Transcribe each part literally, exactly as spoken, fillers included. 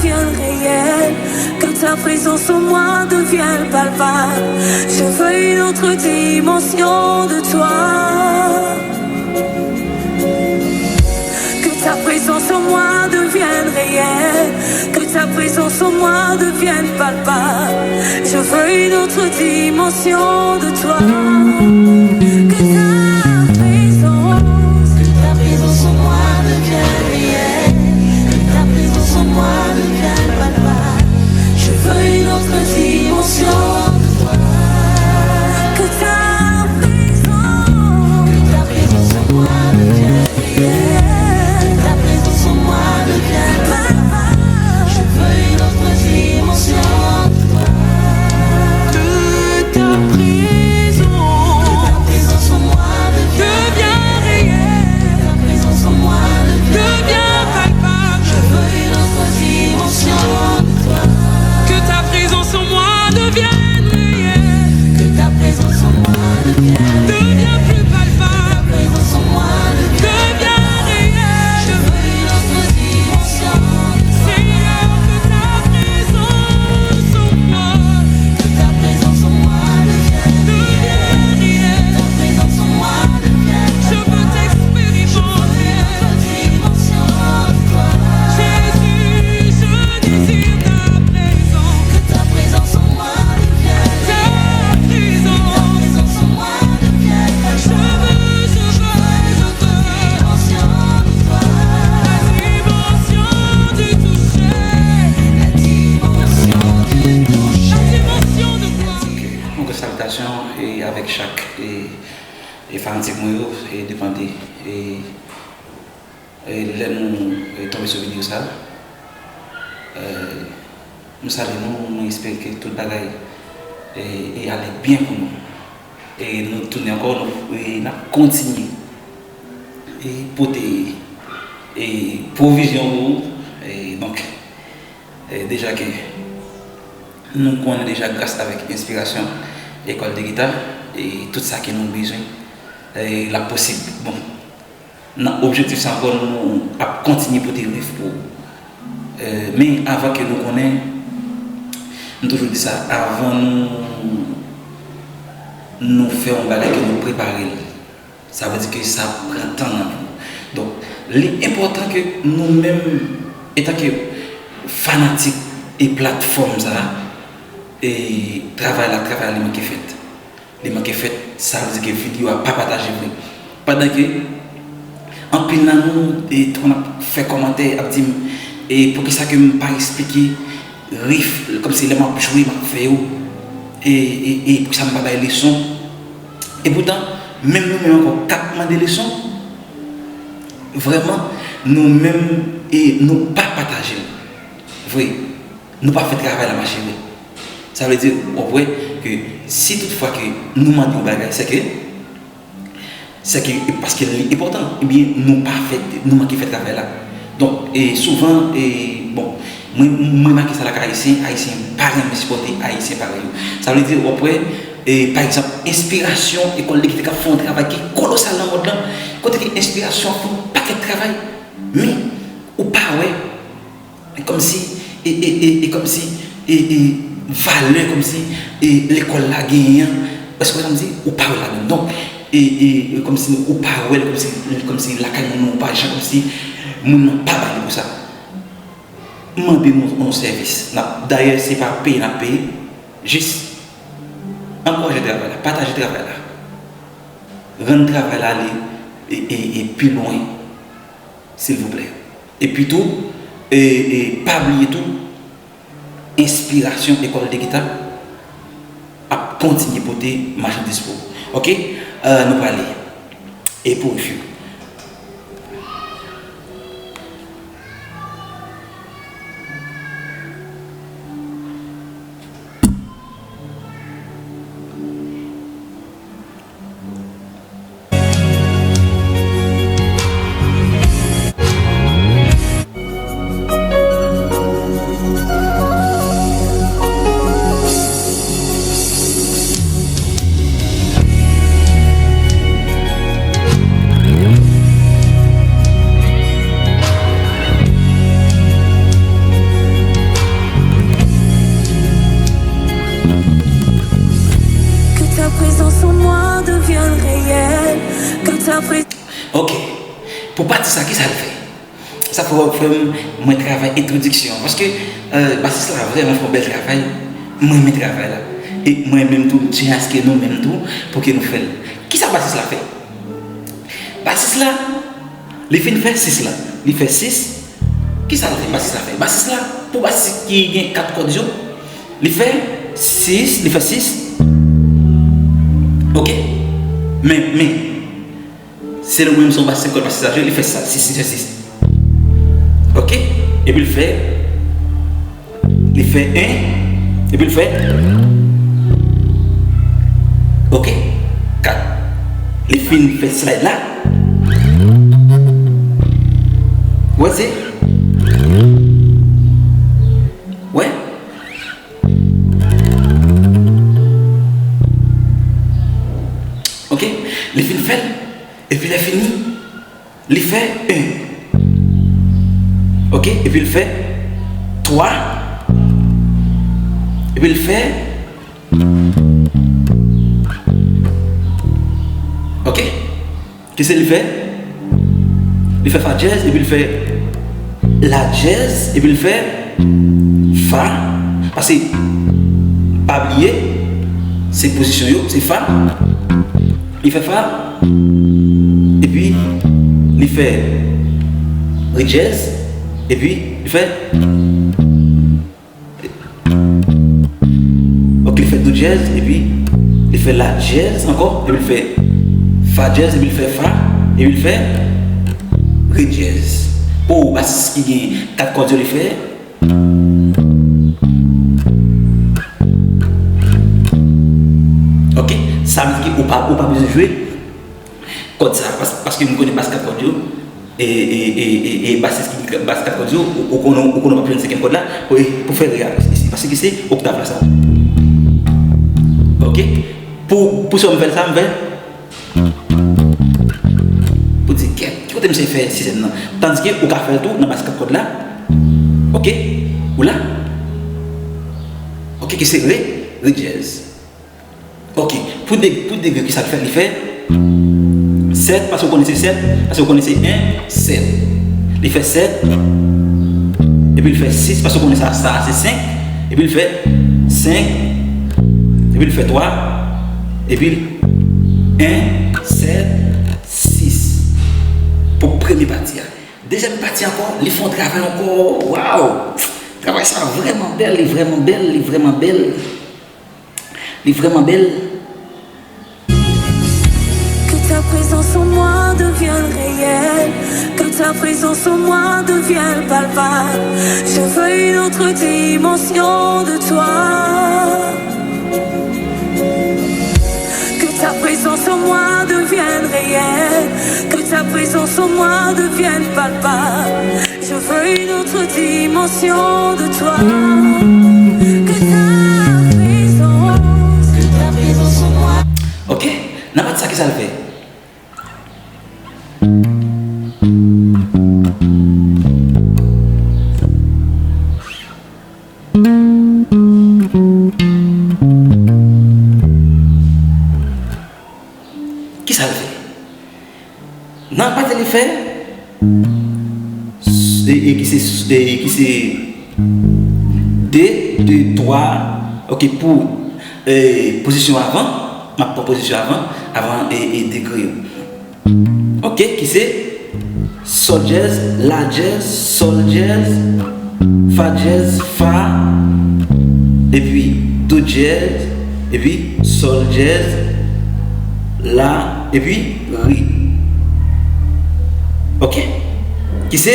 devienne réel, que ta présence en moi devienne palpable. Je veux une autre dimension de toi. Que ta présence en moi devienne réelle, que ta présence en moi devienne palpable. Je veux une autre dimension de toi. Que ta présence, que ta présence en moi devienne réelle, que ta présence en moi devienne palpable. Je veux une autre dimension de toi. Que ta présence, que ta présence en moi devienne réelle, que ta présence en moi devienne palpable. Je veux une autre dimension de toi. Que ta présence, que ta présence en moi devienne réelle, que ta présence en moi devienne palpable. Je veux une autre dimension de toi. Que ta présence en moi devienne réelle. Que ta présence en moi devienne, devienne plus palpable. Que ta présence en moi devienne, devienne réelle. Je veux une autre dimension. Seigneur, que ta présence en moi, que ta présence en moi devienne, devienne réelle. Que ta présence en moi devienne, je veux t'expérimenter. Jésus, je désire ta présence. Que ta présence en moi devienne, ta présence, ta présence en moi devienne. Je veux, je veux, je veux. La dimension du toucher. La dimension du toucher. La dimension de quoi? Yon gwo salitasyon e avèk chak e, e fanatik mwen yo e depann de e, e lè nou e tonbe sou videyo sa. E, nou salye nou, nou espere ke tout bagay e, e ale byen pou nou. E nou tounen ankò, nou, e n ap kontinye e pote e pwovizyon pou ou. E donk, e deja ke nou konnen deja gras avèk enspirasyon Ecole de Guitare e tout sa ke nou bezwen, e l ap posib. Bon, nan objektif sa ankò, nou ap kontinye pote rif pou ou. E, men avan ke nou konnen, m toujou di sa, avan nou, nou fè yon bagay ke nou prepare l, sa vle di ke sa pran tan nan vi nou. Donk, li enpòtan ke nou menm, etanke fanatik e platfòm sa, e travay la, travay la li manke fèt. Li manke fèt, sa vle di ke videyo a pa pataje vre. Pandan ke anpil nan nou, e, tou konn ap fè kòmantè, ap di m, e, poukisa ke m pa eksplike rif, kòmsi lè m ap jwe, m ap fè yo, e, e, e poukisa m pa bay leson. Epoutan, menm nou menm ankò k ap mande leson, vrèman, nou menm, e, nou pa pataje l. Vre, nou pa fè travay la mache vre. Sa vle di, w ap wè ke si tout fwa ke nou mande yon bagay, se ke, se ke, paske li enpòtan, ebyen, nou pa fè, nou manke fè travay la. Donk, e souvan, e, bon, mwen, mwen remake sa lakay Ayisyen, Ayisyen pa renmen sipòte Ayisyen parèy yo. Sa vle di, w ap wè, e, pa egzanp, enspirasyon, Ecole de Guitare k ap fè yon travay ki kolosal nan mond lan, kote ke enspirasyon ap fè yon pakèt travay, men ou pa wè kòmsi, e, e, e, e kòmsi, e, e, valè kòmsi, e, lekòl la genyen an, èske w konprann sa m di? Ou pa wè l ladan. Donk, e, e, e kòmsi ou pa wè l, kòmsi, kòmsi lakay moun nan ou pa jan, kòmsi moun nan pa ba li pou sa. M mande nou yon sèvis. N ap, dayè, se pa peye n ap peye, jis ankouraje travay la, pataje travay la, rann travay la ale e, e, e pi lwen, silvouplè. Epi tou, e, e pa bliye tou, enspirasyon Ecole de Guitare ap kontinye pote machandiz pou ou. Oke? E, nou prale. E pou review. sa, ki sa l fè? Sa fè w wè, frè m, mwen travay entwodiksyon an. Paske euh, basis la vrèman fè yon bèl travay. Mwen renmen travay la. E mwen renmen tou, m tyen aske nou menm tou, pou ke nou fè l. Ki sa basis la fè? Basis la, li fin fè sis la. Li fè sis. Ki sa l fè? Basis la fè. Basis la, pou basis ki gen kat kòd yo, li fè sis, li fè sis. Ok? Men, men, se nou menm se yon basis, se kòd basis la jwe, li fè sa, sis, li fè sis. Ok? Epi l fè, li fè en, epi l fè, ok, kat. Li fin fè slide la. Wè, se, wè. Ok? Li fin fè l. Epi lè fini, li fè en. Ok? Epi l fè twa. Epi l fè, ok? Kisa li fè? Li fè fa dyèz, epi l fè la dyèz, epi l fè fa. Paske, pa bliye, se pozisyon yo, se fa. Li fè fa, epi li fè re dyèz, epi li fè, ok, li fè do dyèz, epi li fè la dyèz ankò, epi li fè fa dyèz, epi li fè fa, epi li fè re dyèz. O, basis ki gen kat kòd yo li fè. Ok, sa vle di ke ou pa, ou pa bezwen jwe kòd sa, pas-, paske nou konnen bas kat kòd yo, e, e, e, e, e basis ki bas kat kòd yo, ou, ou konnen, ou konnen w ap jwenn senkyèm kòd la, pou, pou fè re a, paske ki se oktav la sa. Ok? Pou, pou sa m fè l sa, m fè. Pou di, kèt, ki kote misye fè sizyèm nan? Tandike ou ka fè l tou nan bas kat kòd la. Ok? Ou la? Ok, ki se re, re dyèz. Ok, pou de, pou degre, kisa l fè? Li fè sèt, paske w konnen se sèt, paske w konnen se en, sèt. Li fè sèt, epi l fè sis, paske w konnen sa, sa se senk, epi l fè senk, epi l fè twa, epi l en, sèt, sis. Pou premye pati a. Dezyèm pati ankò, li fè yon travay ankò, waw! Travay sa vrèman bèl, li vrèman bèl, li vrèman bèl. Li vrèman bèl. Que ta présence en moi devienne réelle, que ta présence en moi devienne palpable. Je veux une autre dimension de toi. Que ta présence en moi devienne réelle, que ta présence en moi devienne palpable. Je veux une autre dimension de toi. Que ta présence, que ta présence en moi. Ok, nan pati sa, kisa l fè? Kisa l fè? Nan pati li fè, e, e ki se, e ki se de, de, twa, ok, pou e, pozisyon avan, m ap pran pozisyon avan, avan e, e degre yo. Ok, ki se sò dyèz, la dyèz, sòl dyèz, fa dyèz, fa, epi do dyèz, epi sòl dyèz, la, epi re. Ok? Ki se?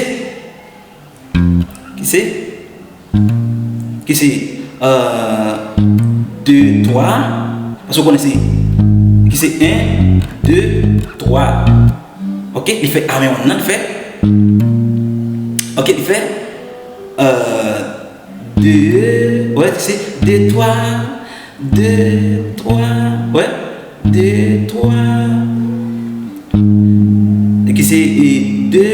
Ki se? Ki se euh, de, twa. Paske w konnen se, ki se en, de, twa. Ok, li fè a men wan nan, li fè. Ok, li fè euh, de, wè, se de, twa, de, twa, wè, de, twa. E ki se e, de,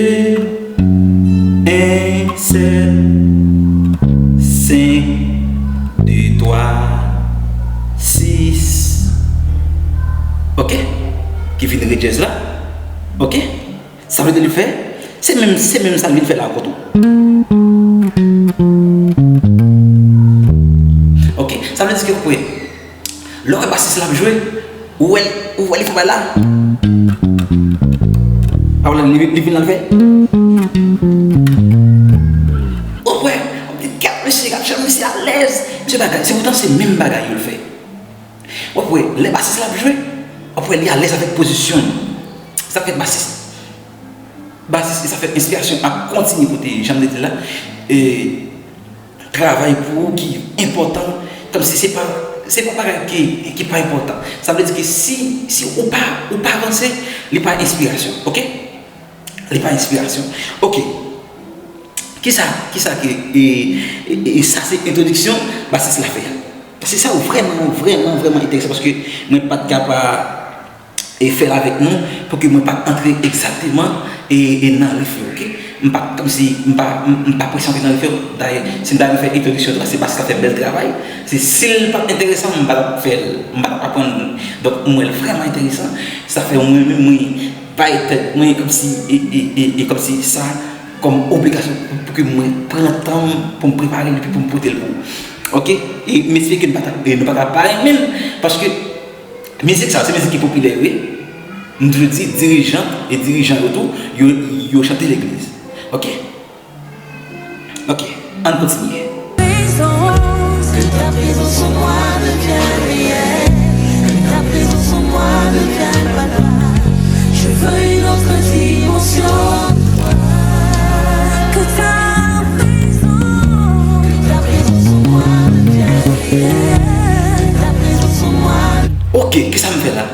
en, sèt, senk, de, twa, sis. Ok? Ki vin re dyèz la. Ok? Sa vle di li fè Se menm, se menm sa l vin fè la ankò tou. Ok, sa vle di ke w ap wè, lè w wè basis la ap jwe, ou wè, ou wè li fè bagay la. Pa wè li, li vin la l fè. Ou wè, w ap di gad mesye, gad jan misye alèz. Misye bagay, se poutan se menm bagay yo l fè. W ap wè, lè basis la ap jwe, w ap wè li alèz avèk pozisyon l. Sa fè basis. Basis, e sa fè enspirasyon ap kontinye pote, jan m te di l la, e, travay pou ou ki enpòtan, kòmsi se pa, se pa bagay ki, ki pa enpòtan. Sa vle di ke si, si ou pa, ou pa vanse, li pa enspirasyon, ok? Li pa enspirasyon. Ok. Kisa, kisa ke, e, e, e, sa se entwodiksyon basis la fè a. Se sa vrèman, vrèman, vrèman enteresan paske mwen pa t ka pa, e, fè l avèk nou pou ke mwen pa t antre egzakteman, e, e, nan riff yo, ok? M pa, kòmsi, m pa, m, m pa prese antre nan riff yo. Dayè, si m ta vin fè entwodiksyon la, se basis la fè bèl travay. Se si l pa t enteresan, m pa t ap fè l, m pa t ap aprann. Donk, m wè l vrèman enteresan. Sa fè mwen menm, mwen bay tèt mwen kòmsi, e, e, e, e kòmsi sa kòm obligasyon pou, pou ke mwen pran tan m pou m prepare l epi pou m pote l pou ou. Ok? E m espere ke nou pa ta, e nou pa ta pa renmen l, paske mizik sa, se mizik ki popilè, wi. M toujou di, dirijant e dirijan yo tou, yo, yo chante legliz. Ok? Ok, ann kontinye. Présence, que ta présence en moi devienne réelle, que ta présence en moi devienne palpable. Je veux une autre dimension de toi. Que ta présence, que ta présence en moi devienne réelle, que ta présence en moi. Ok, kisa m fè la?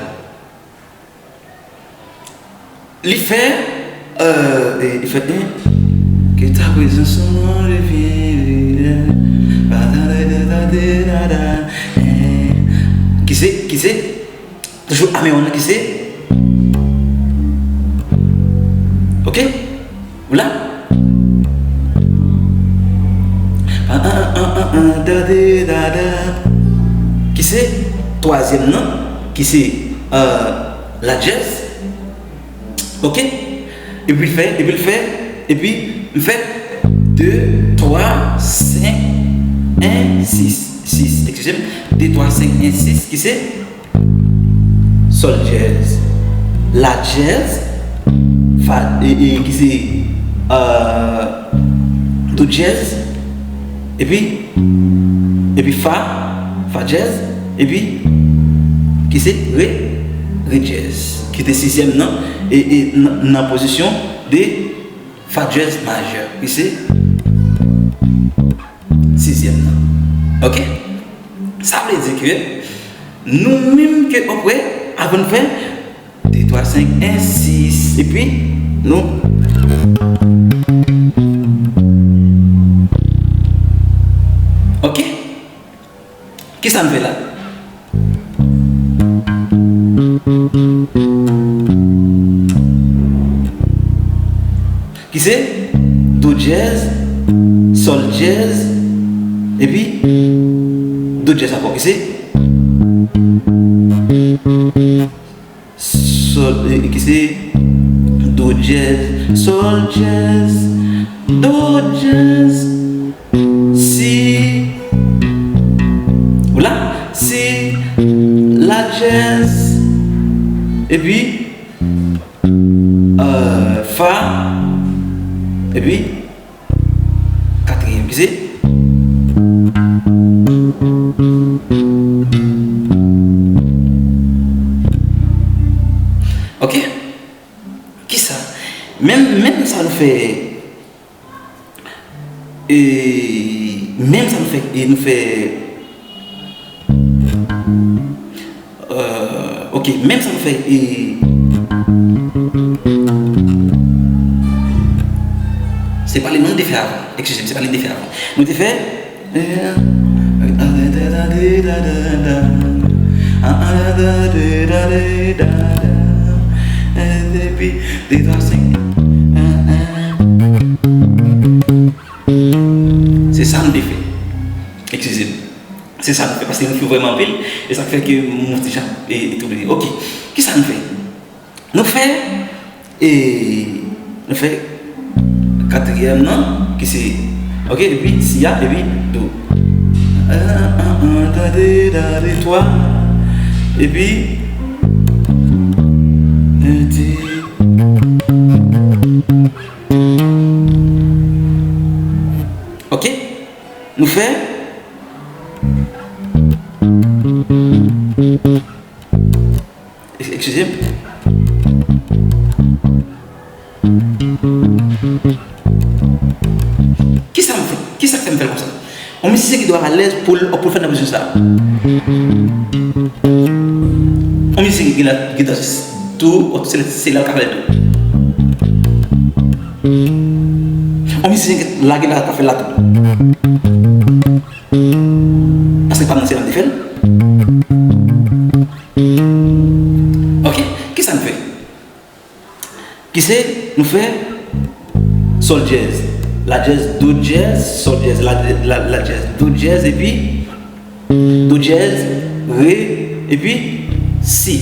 Li fè, euh, e, li fè, en, que ta présence en moi devienne évidente. Ki se, ki se, toujou amè an ki se. Ok? Ou la? An, an, an, an, an, dade, dada. Ki se twazyèm nan, ki se, euh, la dyèz. Ok? Epi l fè, epi l fè, epi m fè de, twa, senk, en, sis, sis. Eskize m. De, twa, senk, en, sis, ki se sòl dyèz, la dyèz, fa, e, e, ki se, euh, do dyèz, epi, epi fa, fa dyèz, epi ki se re, re dyèz, ki te sizyèm nan, e, e nan, nan pozisyon de fa dyèz majè, ki se sizyèm nan. Ok? Sa vle di ke nou menm ke, ok, avan n fè de, twa, senk, en, sis, epi nou. Ok? Kisa n fè la? Ki se do dyèz, sòl dyèz, epi do dyèz ankò. Ki se sòl, e, ki se do dyèz, sòl dyèz, do dyèz, si, ou la, si, la dyèz, epi, euh, fa, epi, katriyèm, ki se? Ok? Kisa? Menm, menm sa nou fè, e, menm sa nou fè, e nou fè, Euh, ok, menm sa nou fè, e, se pa li menm nou te fè avan. Eskize m, se pa li nou te fè avan. Nou te fè, e, epi de, twa, senk. Se sa nou te fè. Eskize m. Se sa nou fè, paske nou fè vrèman anpil, e sa k fè ke m yon ti jan, e, e touble. Ok, kisa nou fè? Nou fè, e, nou fè, katriyèm nan, ki se, ok, epi si a, epi do. An, an, an, tande, tande, twa. Epi, tande. Ok, nou fè. Eskize m. Kisa m fè? Kisa k fè m fè l konsa? Yon mizisyen ki dwe alèz pou l, pou l fè nan pozisyon sa a. Yon mizisyen ki gen la, gen la tou, se, se la l ka fè l tou. Yon mizisyen ki la, gen la l ka fè l la tou. Paske pa nan se la m te fè l. Ok, kisa n fè? Ki se, nou fè sòl dyèz, la dyèz, do dyèz, sòl dyèz, la, la, la dyèz, do dyèz, epi do dyèz, re, epi si.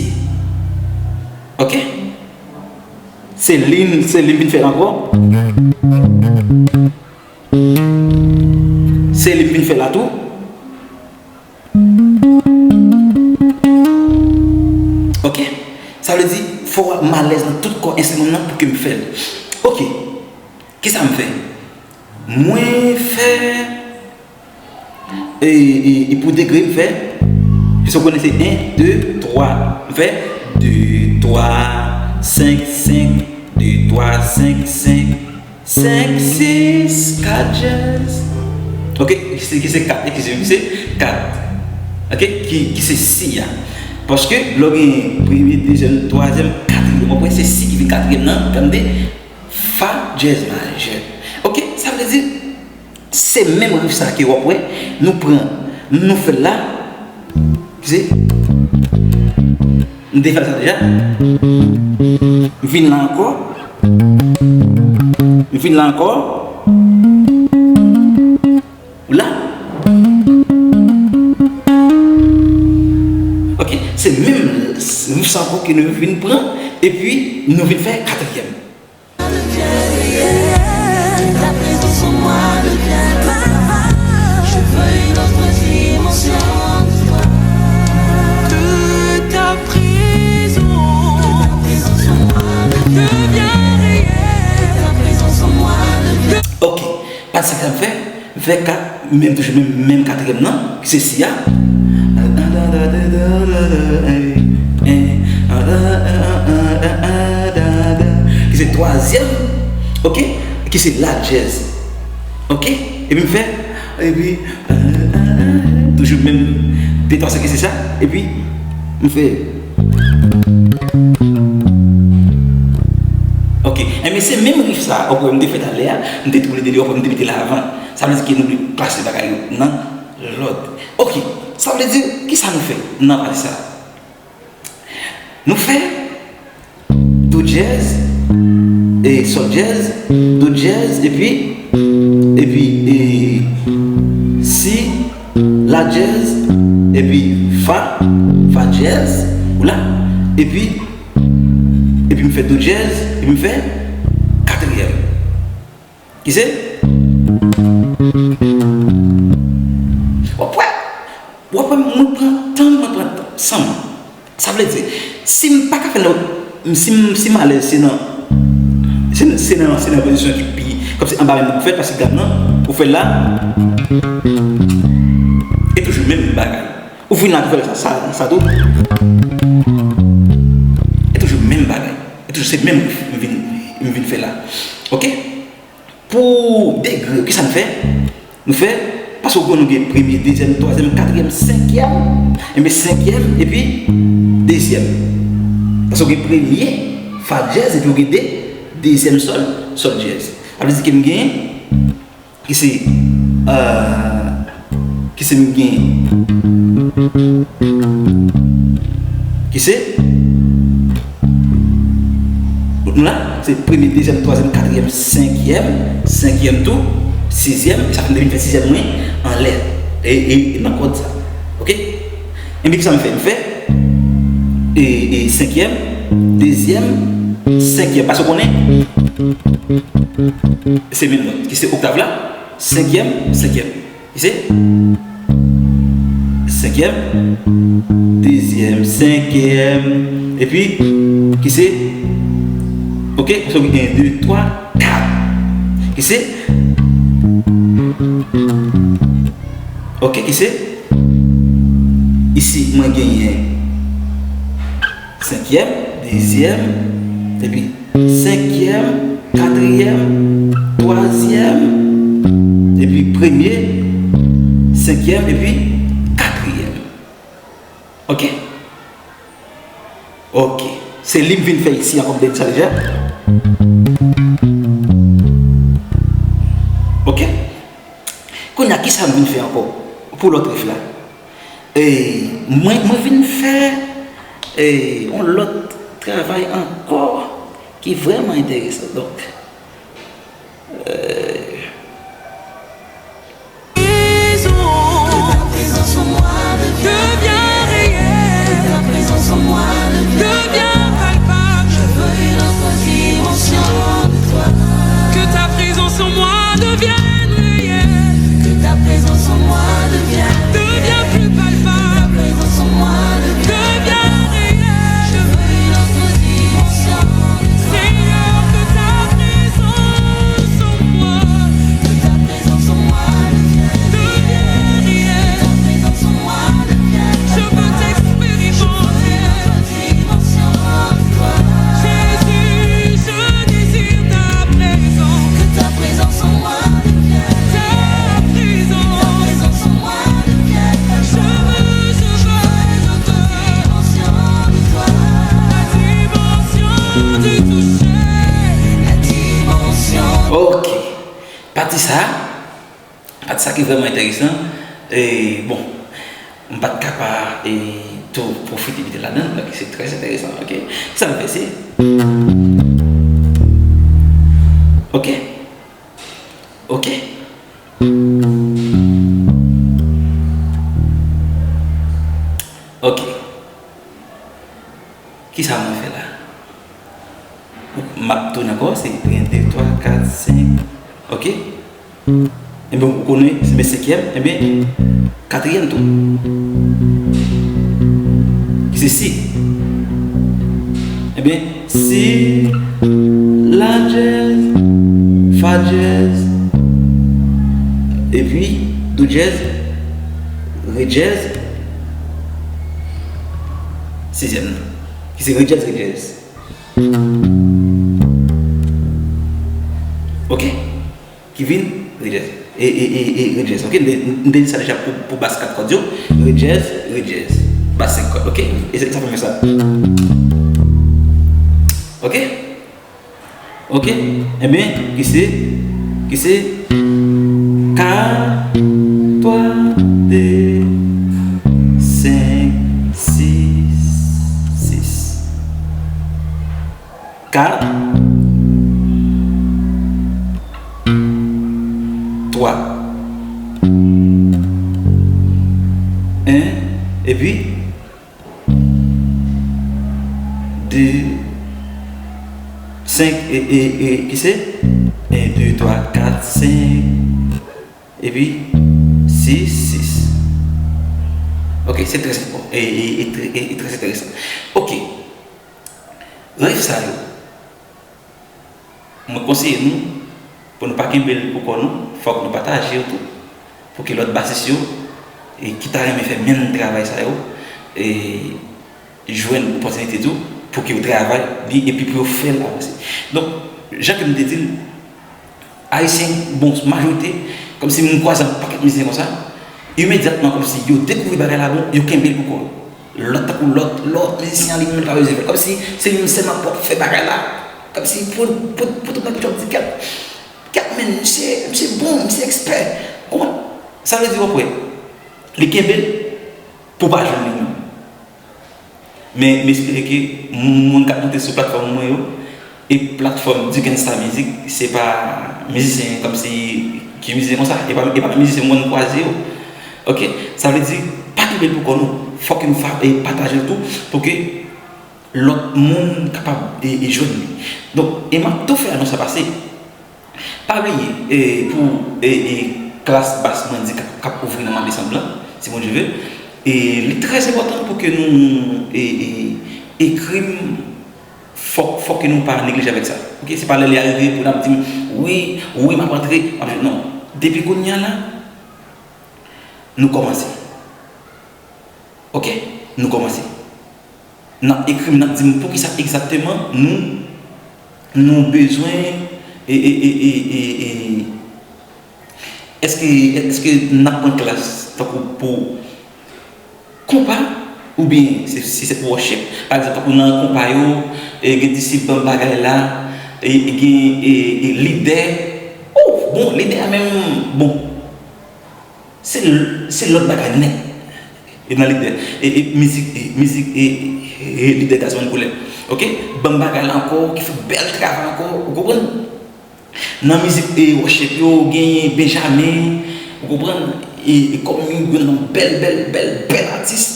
Ok? Se li, se li m vin fè la ankò. Se li m vin fè la tou. Ok? Sa vle di, fò m alèz nan tout kò enstriman nan pou ke m fè l. Ok. Kisa m fè? Mwen fè, e, e, e pou degre, m fè, piske w konnen se en, de, twa. M fè de, twa, senk, senk, de, twa, senk, senk. Senk, sis, kat, dyèz. Ok, ki se, ki se kat, eskize m, ki se kat. Ok, ki, ki se si a. Paske lè w gen premye, dezyèm, twazyèm, katriyèm, w ap wè se si ki vin katriyèm nan, tande, fa dyèz majè. Ok, sa vle di, se menm rif sa ke w ap wè, nou pran, nou fè l la, ki se, m te fè l sa deja. M vin la ankò. M vin la ankò. Ou la? Ok, se menm rif sa ankò ke nou vin pran, epi nou vin fè katriyèm. Ta présence en moi devient ma force. Je veux une autre dimension de toi. Que ta présence devient réelle. Ta présence en moi devient Ok, pati sa k ap fè, m fè kat, menm toujou menm, menm katriyèm nan, ki se si a. Ki se twazyèm, ok, ki se la dyèz. Ok, epi m fè, epi, toujou menm de twa sa ki se sa, epi m fè. Ok, enben se menm rif sa, ok, m te fè talè a, m te toune de li, ok, m te mete l avan. Sa vle di ke nou dwe klase bagay yo nan lòd. Ok, sa vle di, kisa nou fè nan pati sa? Nou fè do dyèz, e sòl dyèz, do dyèz, epi, epi, e, si, la dyèz, epi fa, fa dyèz, ou la, epi, epi m fè do dyèz, epi m fè katriyèm. Ki se? W ap wè, w ap wè, mwen pran tan, mwen pran tan, san m. Sa vle di, si m pa ka fè nan, si m, si m alèz, se nan, se, se nan, se nan pozisyon ki pi, kòmsi anba menm pou fè l, paske gam nan, ou fè l la, e toujou menm bagay. Ou vin la pou fè l sa, sa, sa tou. E toujou menm bagay. E toujou se menm rif m vin, m vin fè la. Ok? Pou degre yo, kisa n fè? Nou fè, paske w konn nou gen premye, dezyèm, twazyèm, katriyèm, senkyèm, enben senkyèm, epi dezyèm. Paske w gen premye, fa dyèz, epi w gen de, dezyèm sòl, sòl dyèz. Sa vle di ke m gen, ki se, euh, ki se m gen, ki se, nou la, se premye, dezyèm, twazyèm, katriyèm, senkyèm, senkyèm tou, sizyèm, e sa fè m te vin fè sizyèm mwen anlè, e, e, e nan kòd sa. Ok? Enben, kisa m fè? M fè, e, e, senkyèm, dezyèm, senkyèm. Paske w konnen, Se menm nòt ki se oktav la, senkyèm, senkyèm. Ki se senkyèm, dezyèm, senkyèm, epi ki se, oke, se en, de, twa, kat. Ki se, oke, ki se, isi, mwen genyen senkyèm, dezyèm, epi senkyèm, katriyèm, twazyèm, epi premye, senkyèm, epi katriyèm. Oke? Oke. Se li m vin fè isi an, kòm m te di sa deja. Oke? Kounye a, kisa m vin fè ankò pou lòt rèv la? E, mwen, mwen vin fè, e, yon lòt travay ankò ki vrèman enteresan. Donk, e, Que ta présence en moi devienne réelle. Que ta présence en moi devienne palpable. Je veux une autre dimension de toi. Que ta présence en moi devienne réelle. Que ta présence en moi devienne, devienne plus palpable. Que ta présence en moi devienne, devienne réelle. Je veux une autre dimension de toi. Seigneur, que ta présence en moi, que ta présence en moi devienne, devienne réelle. Que ta présence en moi devienne, je veux t'expérimenter. Jésus, je désire ta présence. Que ta présence en moi devienne, ta présence, ta présence en moi devienne. Je veux, je veux, je veux la dimension du toucher, la dimension. Ok. Pati sa, Pati sa ki vrèman enteresan, e, bon, m pa t ka pa, e, tou pwofite mete ladan l, donk se trè enteresan, oke? Sa m fè se, oke, oke, oke. Kisa mwen fè la? M ap tounen ankò, se en, de, twa, kat, senk. Oke? Ebyen, ou konnen, se byen senkyèm, ebyen, katriyèm tou. Ki se si. Ebyen, si, la dyèz, fa dyèz, epi, do dyèz, re dyèz, sizyèm nan. Ki se re dyèz, re dyèz. Oke? Ki vin re dyèz. E, e, e, e re dyèz. Oke? M te, m te di sa deja pou, pou bas kat kòd yo. Re dyèz, re dyèz. Bas senk kòd. Oke? E se sa pou fè sa. Oke? Oke? Ebyen, ki se, ki se kat, twa, de, senk, sis, sis. Kat, twa, en, epi de, senk, e, e, e, ki se? En, de, twa, kat, senk, epi sis, sis. Oke, se trè enpò-, e, e, e, e, e trè enteresan. Oke. Rèv sa yo, mwen konseye nou, pou nou pa kenbe l pou kò nou, fòk nou pataje yo tou, pou ke lòt basis yo, e, ki ta renmen fè menm travay sa yo, e, jwenn opòtinite tou, pou ke yo travay li, epi pou yo fè l avanse. Donk, jan ke m te di l, Ayisyen, bon, majorite, kòmsi m kwaze yon pakèt mizisyen konsa, imedyatman, kòmsi yo dekouvri bagay la bon, yo kenbe l pou kò yo. Lòt tankou lòt, lòt mizisyen an li menm li pa bezwen fè l. Kòmsi se li menm sèlman k ap fè bagay la. Kòmsi pou, pou, pou tout nèg yo ap di, "Kèt, kèt, men, misye, misye bon, misye ekspè." Ou konprann? Sa vle di, w ap wè, li kenbe l pou pa jwenn li menm. Men, m espere ke moun k ap moute sou platfòm mwen yo, e platfòm Duckenstar Music, se pa mizisyen kòmsi ki mizisyen konsa, e pa, e pa mizisyen moun kwaze yo. Oke? Sa vle di, pa kenbe l pou kò nou. Fòk nou fa-, e pataje l tou, pou ke lòt moun kapab e, e jwenn li. Donk, e m ap tou fè anons sa pase. Pa bliye, e, pou e, e, klas bas mwen di k ap, k ap ouvri nan mwa desanm lan, si Bondye vle, e, li trè enpòtan pou ke nou e, e, ekri m, fòk, fòk ke nou pa neglije avèk sa. Oke, se pa lè li arive pou n ap di m, wi, wi, m ap antre, m ap jwenn. Non. Depi kounye a la, nou kòmanse. Oke, nou kòmanse. N ap ekri m, n ap di m poukisa egzakteman nou, nou bezwen e, e, e, e, e, e, èske, èske n ap pran klas tankou pou konpa oubyen se, si se pou worship, pa egzanp, tankou nan konpa yo, e, gen disip banm bagay la, e, e gen e, e, lidè. Oh, bon, lidè a menm, bon, se, se lòt bagay nèt. E nan lidè, e, e mizik, e, mizik, e, e lidè Gazman Koulè. Oke? Banm bagay la ankò, ki fè bèl travay ankò, ou konprann? Nan mizik, e, worship yo, genyen Benjamin, ou konprann? E, e kòm yon, yon bèl, bèl, bèl, bèl atis.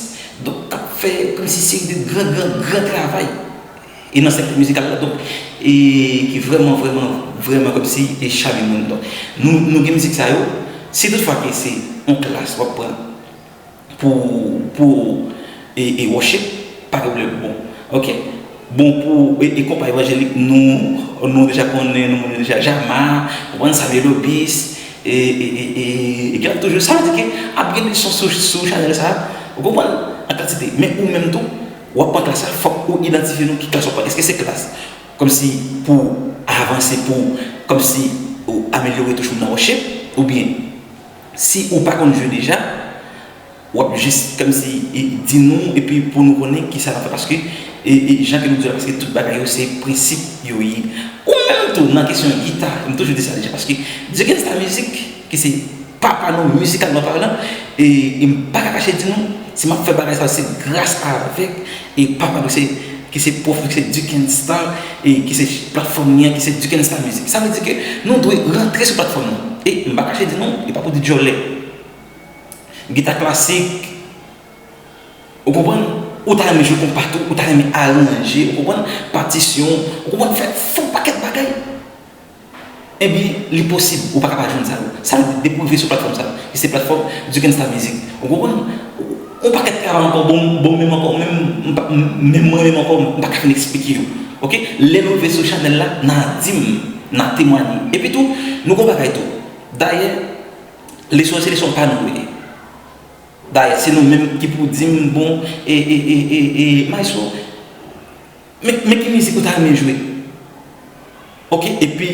Donk, k ap fè kòmsi seri de gran, gran, gran travay. E nan sektè mizikal la, donk, e ki vrèman, vrèman, vrèman kòmsi e chame moun. Donk, nou, nou gen mizik sa yo. Si toutfwa ke se yon klas w ap pran pou, pou e, e worship, pa gen pwoblèm. Bon, oke. Bon, pou e, e konpa evanjelik, nou, nou deja konnen, nou konnen deja Jama, ou konprann, Samuel Obis, e, e, e, e, e ki ap toujou. Sa vle di ke ap gen leson sou, sou chanèl sa, ou konprann, an kantite. Men ou menm tou, w ap pran klas la, fòk ou idantifye non ki klas w ap pran. Èske se klas kòmsi pou avanse, pou kòmsi ou amelyore touch ou nan worship, oubyen si ou pa konn jwe deja, w ap jis kòmsi e, di nou, epi pou nou konnen kisa n ap fè, paske e, e jan ke nou di la, paske tout bagay yo se prensip yo ye. Ou menm tou nan kesyon gita, m toujou di sa deja, paske Dukens la mizik, ki se papa nou mizikalman palan, e, e m pa ka kache di nou, si m ap fè bagay sa, se gras avèk e papa nou se, ki se pwòf nou, ki se Dukens Star, e ki se platfòm li an, ki se Dukens Star Music. Sa vle di ke nou dwe rantre sou platfòm nan. E m pa kache di nou, e pa pou di djòlè. Gita klasik, ou konprann? Ou ta renmen jwe konpa tou, ou ta renmen aranje, ou konprann? Patisyon, ou konprann? Fè, fè yon pakèt bagay. Ebyen, li posib, ou pa ka pa jwenn sa yo. Sa vle di, depi w rive sou platfòm sa, ki se platfòm Dukens Star Music, ou konprann? Yon pakèt travay ankò, bon, bon, menm ankò, menm, m pa, m, menm mwen menm ankò, m pa ka fin eksplike yo. Oke? Lè nou rive sou chanèl la, n a di m, n a temwanye. Epi tou, nou gon bagay tou. Dayè, leson an se leson pa nou yo ye. Dayè, se nou menm ki pou di m, bon, e, e, e, e, e, Maestro, men, men ki mizik ou ta renmen jwe? Oke, epi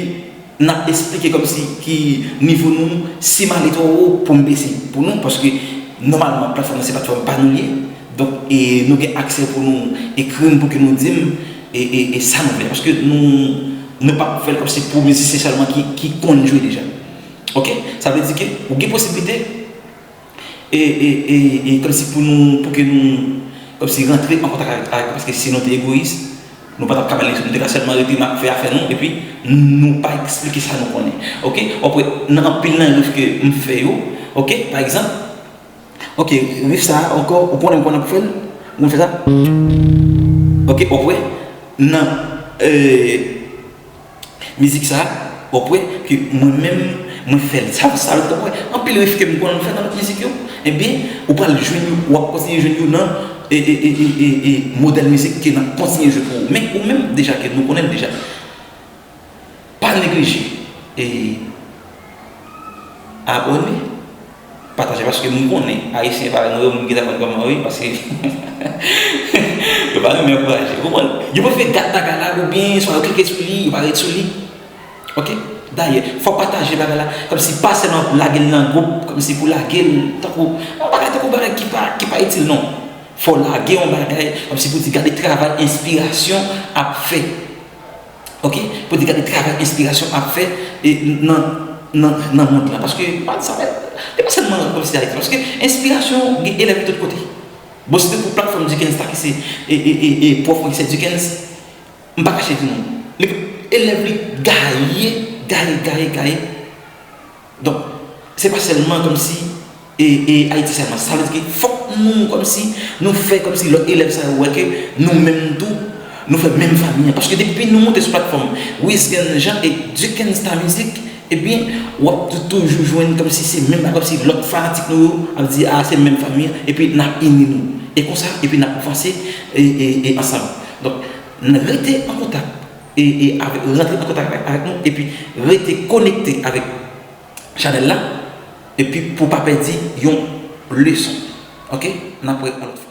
n ap esplike kòmsi ki nivo nou, si m ale twò wo, pou m bese pou nou, paske nòmalman, platfòm nan se platfòm pa nou li ye. Donk, e, nou gen aksè pou nou ekri m, pou ke nou di m, e, e, e sa nou vle. Paske nou, nou p ap fè l kòmsi pou mizisyen sèlman ki, ki konn jwe deja. Oke? Sa vle di ke ou gen posiblite e, e, e, e kòmsi pou nou, pou ke nou, kòmsi rantre an kontak avèk, avèk, paske si nou te egoyis, nou pa t ap ka bay leson, nou te ka sèlman rete, n ap fè afè nou, epi nou pa eksplike sa nou konnen. Oke? W ap wè, nan anpil nan riff ke m fè yo, oke, pa egzanp, oke, riff sa a ankò, ou konnen m konnen pou fè l, nou fè sa. Oke, w ap wè, nan, e, mizik sa, w ap wè ke mwen menm, mwen fè l. Sa, sa vle di w ap wè, anpil riff ke m konn fè nan lòt mizik yo, ebyen, ou pral jwenn yo, w ap kontinye jwenn yo nan, e, e, modèl mizik ke n ap kontinye jwe pou ou. Men, ou menm, deja ke nou konnen l deja. Pa neglije, e, abòne, pataje, paske m konnen Ayisyen parèy mwen yo, moun ki ta konn kòman wi, paske yo pa renmen ankouraje. Ou konprann? Yo prefere gad bagay la, oubyen swa yo klike sou li, yo pa ret sou li. Oke? Dayè, fò pataje bagay la, kòmsi pa sèlman lage l nan gwoup, kòmsi pou lage l, tankou, yon bagay tankou bagay ki pa, ki pa itil non. Fò lage yon bagay, kòmsi pou di gade travay enspirasyon ap fè. Oke? Pou di gade travay enspirasyon ap fè e nan, nan, nan mond lan. Paske pa sa fè, se pa sèlman kòmsi Ayiti. Paske enspirasyon gen elèv li tout kote. Bon, si te pou platfòm Dukens la ki se e, e, e, e pwòf mwen ki se Dukens, m pa kache di nou. Li, elèv li gaye, gaye, gaye, gaye. Donk, se pa sèlman kòmsi e, e Ayiti sèlman. Sa vle di ke fòk Nou, kòmsi, nou fè kòmsi lòt elèv sa yo wè ke nou menm tou, nou fè menm fanmi an. Paske depi nou moute sou platfòm Wisgen Jean e Duckens Star Music, ebyen, w ap tou- toujou jwenn kòmsi se menm bagay, kòmsi lòt fanatik nou yo ap di, a, se menm fanmi an, epi n ap ini nou. E konsa, epi n ap vanse e, e, e ansanm. Donk, n- rete an kontak e, e avèk, rantre an kontak avèk, avèk nou, epi rete konekte avèk chanèl la, epi pou pa pèdi yon leson. Oke? N ap wè yon lòt fwa.